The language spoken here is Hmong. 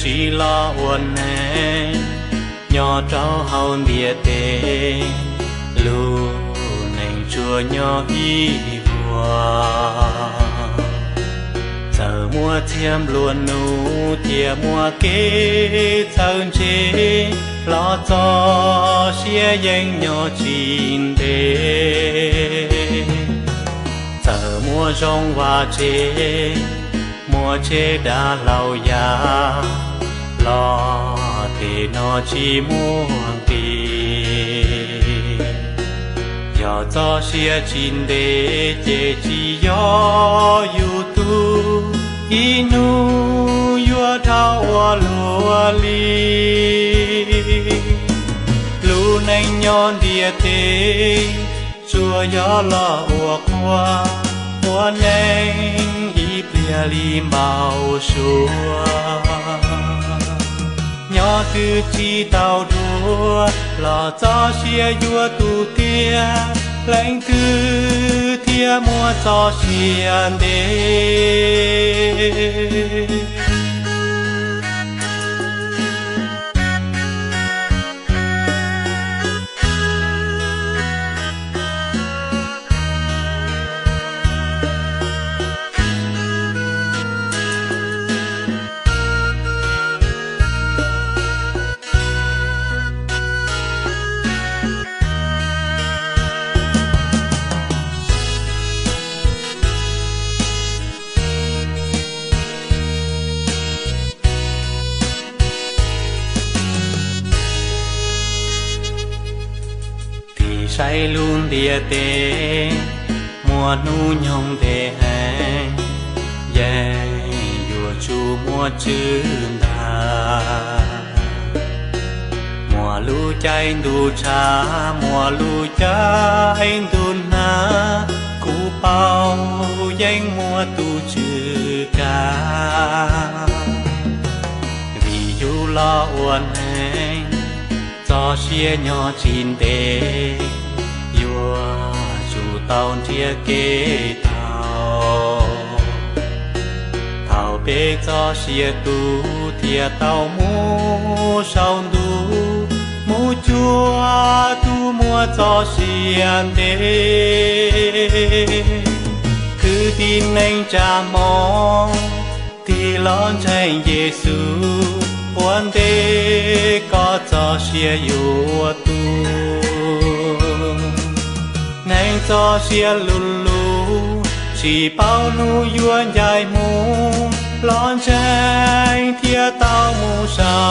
Tsis los ua neeg nyob rau hauv ntiaj teb, lub neej tsuas nyob ib vuag. Txawm muaj txiag nplua nuj thiab muaj kev txawv ntse, los txoj sia yeej nyob tsis ntev. Txawm muaj zoo vaj tse, muaj tsev dav hlau ya, los tej no tsis muaj nqis. Yog txoj sia tsis ntev ces tsis yog yus tug, ib hnub yuav dhau ua luaj li. Lub neej nyob ntiaj teb tsuas yog los ua qhua, ua neej ib pliag li npau suav. Nyob twg tsis tau dua, los txoj sia yuav tu tiag, leej twg thiaj muaj txoj sia ntev. Tig saib lub ntiaj teb, muaj hnub nyoog ntev heev, yeej yuav tsum muaj tswv ntag. Muaj lub caij ntuj tshav, muaj lub caij ntuj nag, kuv paub yeej muaj tus tswv kav. Vim yus los ua neeg, txoj sia nyob tsis ntev, yuav tsum tau nrhiav kev tau. Thaum peb txoj sia tu thiaj tau mus saum ntuj, mus cuag tus muaj txoj sia ntev. Kwv tij neej tsa Hmoob, tig los ntseeg Yexus, ua ntej koj txoj sia yuav tu. Neeg txoj sia luv luv, tsis paub hnub yuav ncaim hmo, los ntseeg thiaj tau mus saum